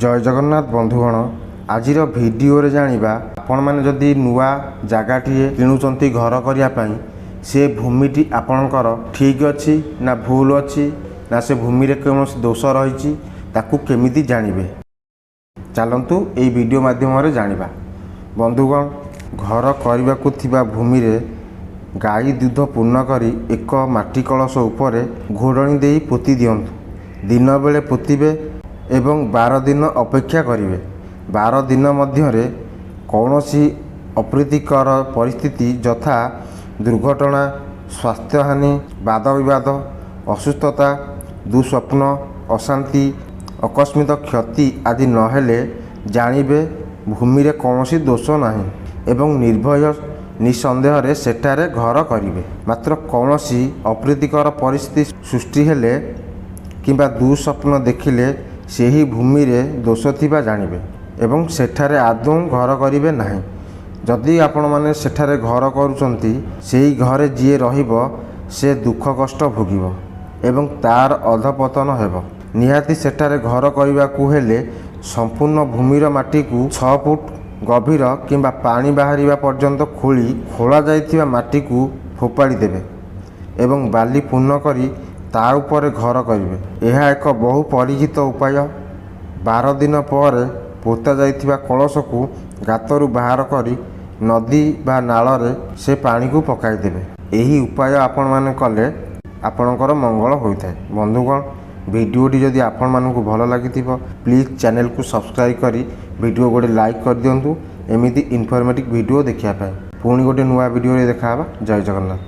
ଜୟ ଜଗନ୍ନାଥ ବନ୍ଧୁଗଣ, ଆଜିର ଭିଡ଼ିଓରେ ଜାଣିବା, ଆପଣମାନେ ଯଦି ନୂଆ ଜାଗାଟିଏ କିଣୁଛନ୍ତି ଘର କରିବା ପାଇଁ, ସେ ଭୂମିଟି ଆପଣଙ୍କର ଠିକ୍ ଅଛି ନା ଭୁଲ ଅଛି ନା ସେ ଭୂମିରେ କୌଣସି ଦୋଷ ରହିଛି, ତାକୁ କେମିତି ଜାଣିବେ? ଚାଲନ୍ତୁ, ଏଇ ଭିଡ଼ିଓ ମାଧ୍ୟମରେ ଜାଣିବା। ବନ୍ଧୁଗଣ, ଘର କରିବାକୁ ଥିବା ଭୂମିରେ ଗାଈ ଦୁଧ ପୂର୍ଣ୍ଣ କରି ଏକ ମାଟି କଳସ ଉପରେ ଘୋଡ଼ଣି ଦେଇ ପୋତି ଦିଅନ୍ତୁ। ଦିନବେଳେ ପୋତିବେ ଏବଂ 12 ଦିନ ଅପେକ୍ଷା କରିବେ। 12 ଦିନ ମଧ୍ୟରେ କୌଣସି ଅପ୍ରୀତିକର ପରିସ୍ଥିତି ଯଥା ଦୁର୍ଘଟଣା, ସ୍ୱାସ୍ଥ୍ୟହାନି, ବାଦ ବିବାଦ, ଅସୁସ୍ଥତା, ଦୁଃସ୍ୱପ୍ନ, ଅଶାନ୍ତି, ଆକସ୍ମିକ କ୍ଷତି ଆଦି ନହେଲେ ଜାଣିବେ ଭୂମିରେ କୌଣସି ଦୋଷ ନାହିଁ ଏବଂ ନିର୍ଭୟ ନିଃସନ୍ଦେହରେ ସେଠାରେ ଘର କରିବେ। ମାତ୍ର କୌଣସି ଅପ୍ରୀତିକର ପରିସ୍ଥିତି ସୃଷ୍ଟି ହେଲେ କିମ୍ବା ଦୁଃସ୍ୱପ୍ନ ଦେଖିଲେ ସେହି ଭୂମିରେ ଦୋଷ ଥିବା ଜାଣିବେ ଏବଂ ସେଠାରେ ଆଦୌ ଘର କରିବେ ନାହିଁ। ଯଦି ଆପଣମାନେ ସେଠାରେ ଘର କରୁଛନ୍ତି, ସେହି ଘରେ ଯିଏ ରହିବ ସେ ଦୁଃଖ କଷ୍ଟ ଭୋଗିବ ଏବଂ ତାର ଅଧପତନ ହେବ ନିହାତି। ସେଠାରେ ଘର କରିବାକୁ ହେଲେ ସମ୍ପୂର୍ଣ୍ଣ ଭୂମିର ମାଟିକୁ 6 ଫୁଟ ଗଭୀର କିମ୍ବା ପାଣି ବାହାରିବା ପର୍ଯ୍ୟନ୍ତ ଖୋଳି, ଖୋଳା ଯାଇଥିବା ମାଟିକୁ ଫୋପାଡ଼ି ଦେବେ ଏବଂ ବାଲି ପୂର୍ଣ୍ଣ କରି ତା ଉପରେ ଘର କରିବେ। ଏହା ଏକ ବହୁ ପରୀକ୍ଷିତ ଉପାୟ। 12 ଦିନ ପରେ ପୋତା ଯାଇଥିବା କଳସକୁ ଗାତରୁ ବାହାର କରି ନଦୀ ବା ନାଳରେ ସେ ପାଣିକୁ ପକାଇଦେବେ। ଏହି ଉପାୟ ଆପଣମାନେ କଲେ ଆପଣଙ୍କର ମଙ୍ଗଳ ହୋଇଥାଏ। ବନ୍ଧୁଗଣ, ଭିଡ଼ିଓଟି ଯଦି ଆପଣମାନଙ୍କୁ ଭଲ ଲାଗିଥିବ, ପ୍ଲିଜ୍ ଚ୍ୟାନେଲକୁ ସବସ୍କ୍ରାଇବ୍ କରି ଭିଡ଼ିଓ ଗୋଟେ ଲାଇକ୍ କରିଦିଅନ୍ତୁ, ଏମିତି ଇନଫର୍ମେଟିଭ୍ ଭିଡ଼ିଓ ଦେଖିବା ପାଇଁ। ପୁଣି ଗୋଟେ ନୂଆ ଭିଡ଼ିଓରେ ଦେଖାହେବା। ଜୟ ଜଗନ୍ନାଥ।